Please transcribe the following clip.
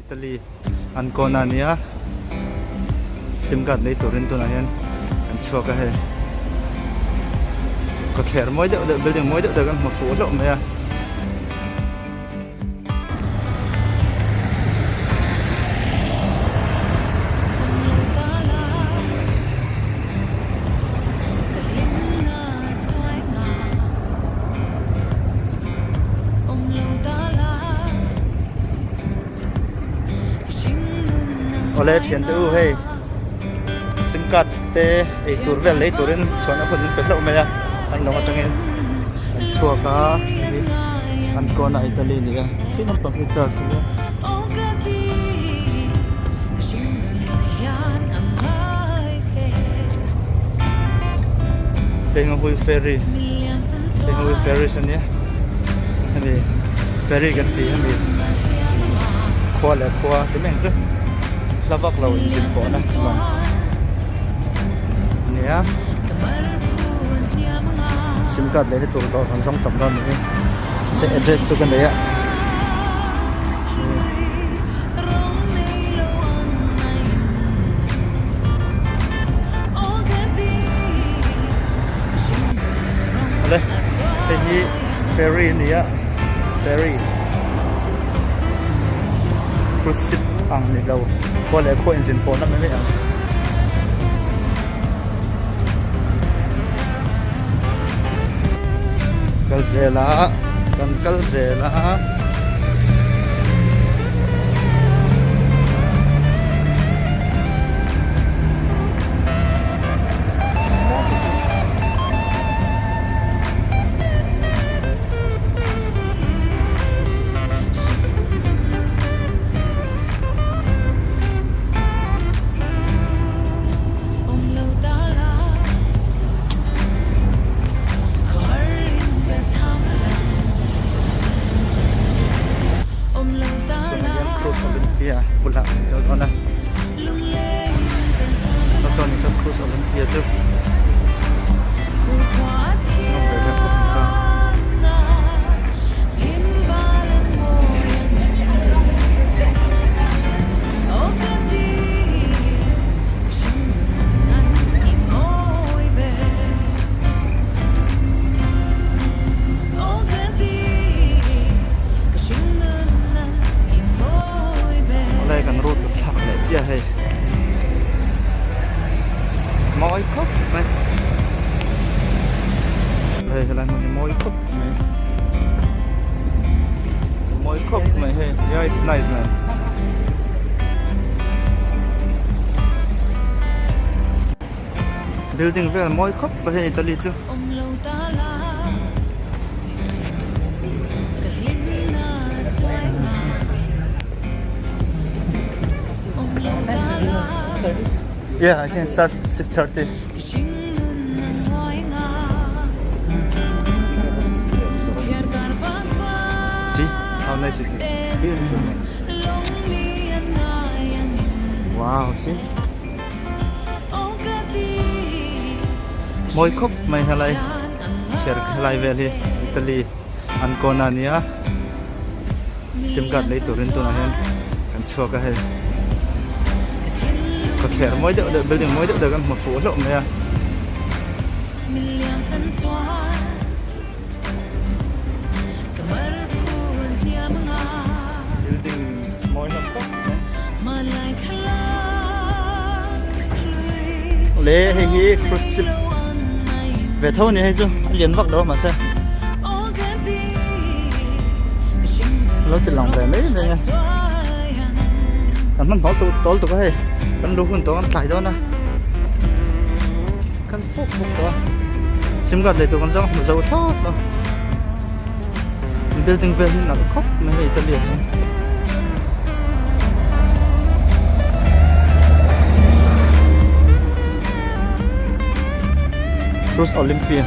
Italy Ancona a nia sim card lei turin tunah hian kan chhuak a hei kawtthler mawi deuh deuh building mawi deuh deuh kan hmu fuh hlauh mai a. Awle thian te u hei sim card te ei tur vel lei turin chhuan a hun min pe hlauh mai a an lawng atangin an chhuak a hei an kawn a Italy a ni a khi lampang hi church a nia. Pengahui ferry Pengahui ferries a nia hemi ferry kan tih hemi khua leh khua ti mai ang chu hla vak lo inzin pawhna lawng a nia sim card leh na tur dawr kan zawng cham dawn a ni hi se address chu ka nei a. Awle hei hi ferry a ni a ferry cruise ship ang ni lo khua leh khua inzin pawhna mai mai ang. Kal zel a kan kal zel a. Tunah hian Cruise Olympia bulah an kal dawn a saw saw ni saw Cruise Olympia chu nawm ve vel khawp ang chuan. Awle kan route thlak leh chiah hei mawi khawp mai hei helai hmun hi mawi khawp mai mawi khawp mai hei yeah it's nice man. Building vel mawi khawp mai hei Italy chu. Yeah, I can start 6:30. See how nice it is. Beautiful. Wow, see? Mawi khawp mai helai chhiar helai vel hi Italy Ancona a nia sim card lei turin tunah hian kan chhuak a hei khawthler mawi deuh deuh building mawi deuh deuh kan hmu fuh hlauh mai a. Building mawi hlawm khawp mai. Le hei hi cruise ship ve tho a ni hei chu a lian vak lo a mahse a lo ti lang ve mai mai a kan hmanhmawh tawl tuk a hei kan lu hun tawh kan tlai dawn a. Kan fuk bawk tawh a sim card lei tur kan zawng a hmu zo thlawt lo building vel hi nalh khawp mai hei Italy ah chuan. Cruise Olympia.